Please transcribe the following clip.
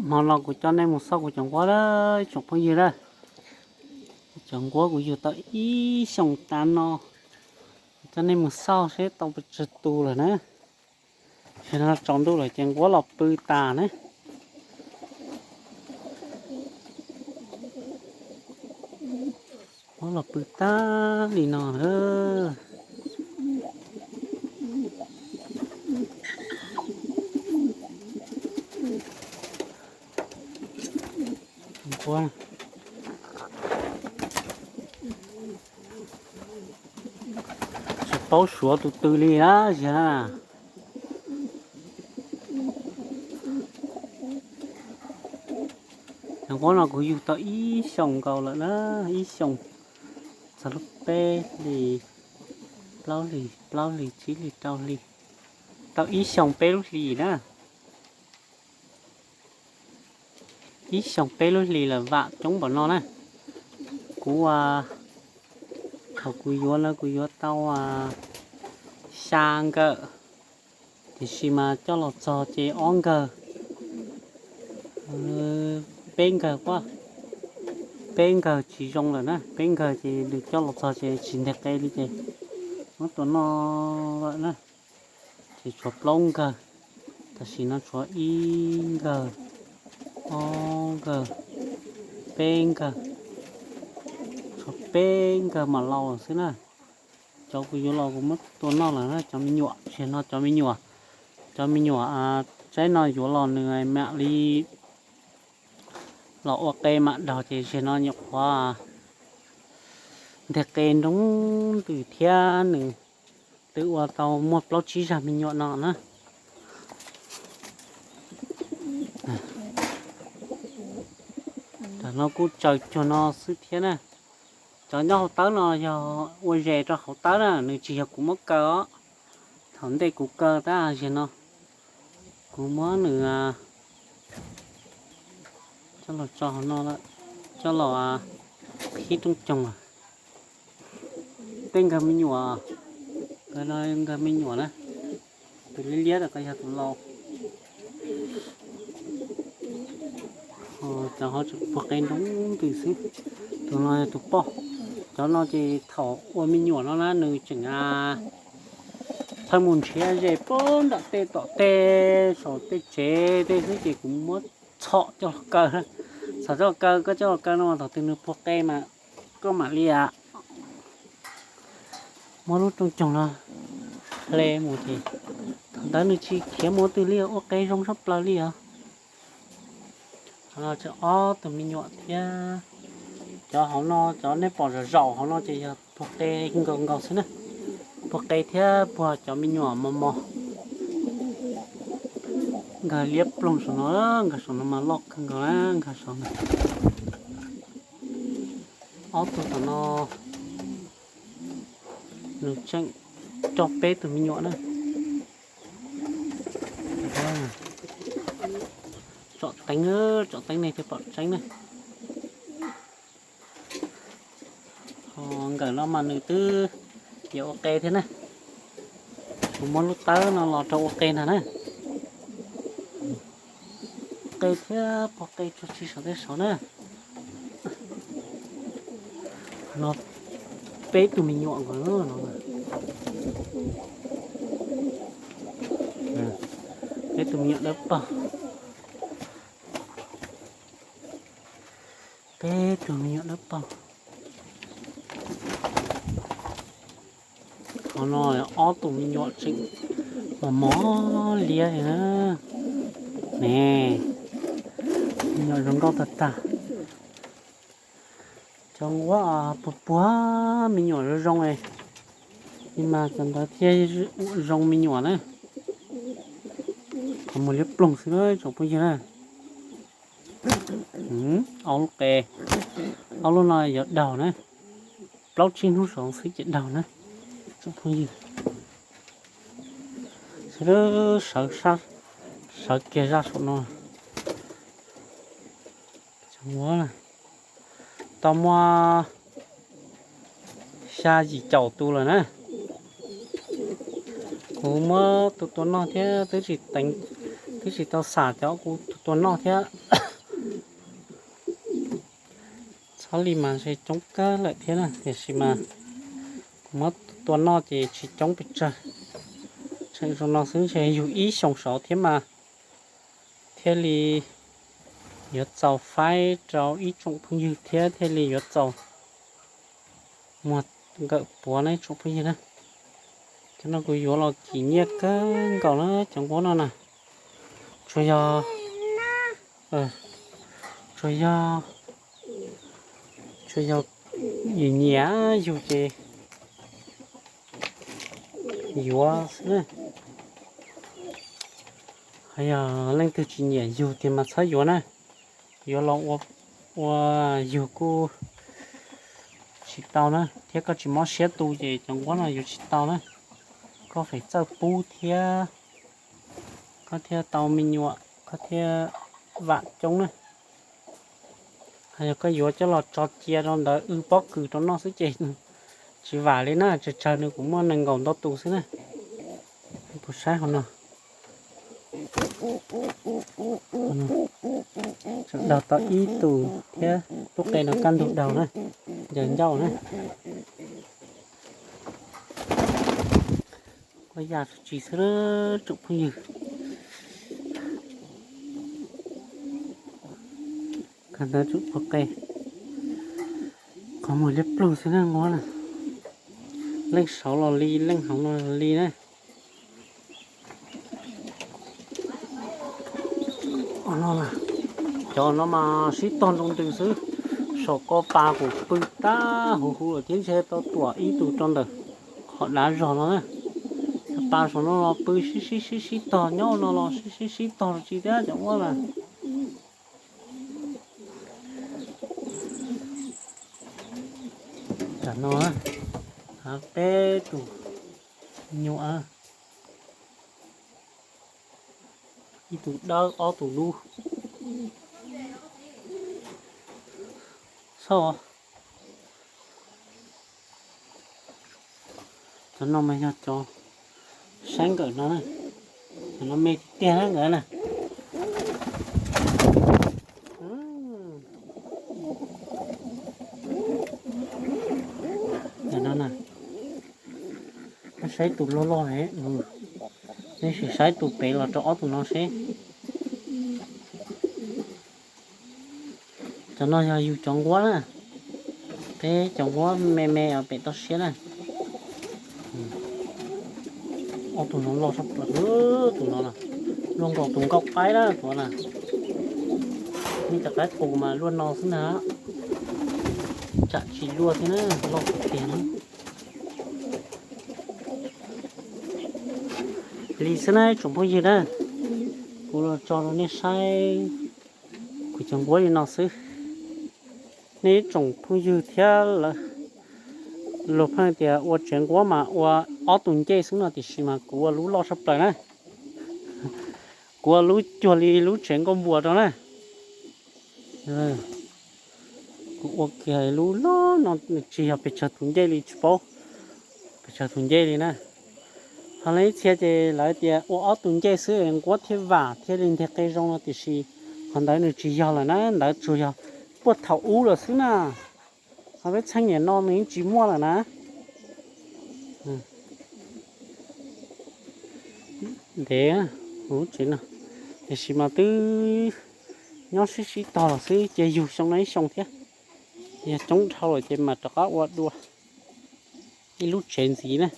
Hmo no kuv coj nej mus xauj kuv cov nquab na, tsoom phooj ywg na. Cov nquab kuv yug tau ib xyoos tas no, kuv coj nej mus xauj seb tau pes tsawg tus lawm na. Tam no tsaus ntuj lawm ces nquab los pw tas na. Nquab los pw tag li no na. Nquab tsis paub suav tus twg li na, ziag na. Cov nquab no kuv yug tau ib xyoos nkaus lawm na, ib xyoos, txog lub peb hlis, plaub hlis, plaub hlis, tsib hlis, rau hlis, tau ib xyoos peb lub hlis na. Ib xyoos peb lub hlis lawm vam coob npaum no na. Kuv, thaum kuv yuav lawv kuv yuav tau xya nkawm, tiam sis mas coj los txog ces ob nkawg, peb nkawg, peb nkawg tsis zoo lawm na, peb nkawg ces nws coj los txog ces tsis nteg qe li ces muab tua noj lawm na. Ces tshuav plaub nkawg, tam sim no tshuav ib nkawg, ob nkawg, peb nkawg, tshuav peb nkawg mam laus xwb na. Cov kuv yuav los kuv muab tua noj lawm na, cov me nyuam, tam sim no cov me nyuam, cov me nyuam tsaib no yuav los nws mam li los ua qe mam daug ces tam sim no nyuam qhuav nteg qe nroo ntws thiab nws twb ua tau muaj plaub tsib zag me nyuam no na. Tam no kuj tsaws cuag no xwb thiab na. Cov nyob hauv tawb no yog ua zes rau hauv tawb na, nws tsis yog kuv muab kaw os. Thaum ntej kuv kaw tab sis no kuv muab nws coj los tso hauv no, coj los qhib rooj coog. Tej nkawg me nyuam, nkawg me nyuam na, tus liab liab ko yog tus laus. Cov ho tseem puag qe nroo ntws xwb. Tus no yog tus poj. Cov no ces thaum ua me nyuam no na nws tseem pheej mus nrhiav zes puag nram tej tom tej saum tej tsev tej xwb ces kuv muab txhom coj los kaw. Txhom coj los kaw, koj coj los kaw no thaum twg nws puag qe mas koj mam li muab lub rooj coog no hle mus ces thaum ntawd nws tsis khiav mus twg li, ua qe zoo tshaj plaws li os. Tseem ob tug me nyuam thiab. Cov hauv no, cov nej pom zaum zaum hauv no ces yog puag qe nkaus nkaus xwb na. Puag qe thiab puag cov me nyuam mos mos. Nkawg liab ploog saum no, nkawg saum no mas loj kawg nkaus na, nkawg saum no. Ob tug tom no nws tseem coj peb tug me nyuam na. Tsom teeb, tsom teeb nej thiaj pom tseeb na. Ho nkawm no mas nws twb yuav ua qe thiab na. Kuv muab lub tawb no los rau ua qe ntag na. Qe thiab puag qe tsuag tsis saum tej saud na. No peb tug me nyuam nkaus no. Peb tug me nyuam dawb paug. Peb tug me nyuam dawb paug. Qhov no ob tug me nyuam tseem mos mos liab li na. Ne, me nyuam zoo nkauj tag tag. Cov nquab puag puag me nyuam zoo zoo li mas cov ntawd thiaj zoo me nyuam na. Qhov muag liab ploog xwb na tsoom phooj ywg na. Ob lub qe, ob lub no yuav daug na. Plaub tsib hnub saud xwb ces daug na tsoom phooj ywg. Sawv, sawv kiag zaj saum no. Tau muaj xya yim caum tus lawm na. Kuv muab tua tua noj thiab twb tsis teev, Twb tsis tau xam cov kuv tua noj thiab. Txhob li mas ntshe coob kawg lawm thiab na, tiam sis mas kuv muab tua noj ces tsis coob pes tsawg. Tseem zoo no xwb ntshe yug ib xyoos saud thiab mas thiaj li yuav txaus faib rau ib tsoom phooj ywg thiab thiaj li yuav txaus muag nkawm puav na ib tsoom phooj ywg na. Cov no kuv yuav los kim nyiaj kawg nkaus na cov nquab no na. Tsuas yog, tsuas yog, tsuas yog nyiam nyiam yug ces yuav xwb na. Ho yog leej twg tsis nyiam yug tiag mas txhob yuav na. Yuav los ua, ua yug kuj tsis tau na, thiab koj tsis mob siab tu ces cov nquab no yuav tsis tau na. Koj feem txawj pub thiab koj thiaj tau me nyuam, koj thiaj vam coob na. Ho yog koj yuav coj los tso cia rau ntawd wb pob kws rau noj xwb ces tsis vam li na, tsawg tsawg nws kuj muaj nees nkaum ntau tus xwb na. Kuv saib hauv no, tseem daug tau ib tug thiab, lub qe no kaj ntug daug na, ncaws ncauj na. Kuj yam tsis xwb tsoom phooj ywg. Kawg ntawd tsoom phooj qe, qhov muag liab ploog xwb na nquab na. Leej saud los li, leej hauv no los li na. Cov no mas sib tog nroo ntws xwb, saum ko pa kuj pw tag huv huv lawm thiab ntshe tau tuam ib tug rau ntawm qhov dav zog no na. Pa saum no los pw sib sib sib sib tog, nyob no los sib sib sib tog tsis thiab cov nquab na. Tam no peb tus nyuam, ib tug dawb ob tug dub. Xauj, cov no mas yog cov saib nkawm no na, cov no me tiag tiag na nkawd na. Cov no na, saib tus loj loj, nej sim saib tus pem los rau ob tus no seb. Cov no yog yus cov nquab na, peb cov nquab me me pem toj siab na. Ob tug no loj tshaj plaws, tus no luaj nkaus tus nkauj qaib na, tus na. Nej cov qaib qus mas luaj no xwb na, tsam tsis luaj thiab na, loj tiag tiag na. Li xwb na ib tsoom phooj ywg na, kuv los tso rau nej saib kuv cov nquab li no xwb. Nej ib tsoom phooj ywg thiab lawv luag pheej tias ua tsev nquab mas ua ob tug ncej xwb no, tiam sis mas kuv ua lub loj tshaj plaws na. Kuv ua lub cuag li lub tsev nkauj npuas rau na. Kuv ua kiag lub loj no, nws tsis yog pes tsawg tus ncej li tsis paub, pes tsawg tus ncej li na. Ho lawv ib txhia ces lawv tias ua ob tug ncej xwb nquab thiaj vam thiaj li nteg qe zoo no, tiam sis qhov ntawd nws tsis yog lawm na, ntawd tsuas yog puag thaum ub lawm xwb na. Ho peb txheej niam no nws yeej tsis muaj lawm na. Ntev lub tsev no, tiam sis mas twb nyob sib sib tog los xwb, cia yug xyoo no ib xyoo thiab. Yog coob dhau lawm ces mam rov qab ua dua ib lub tsev ntxiv na.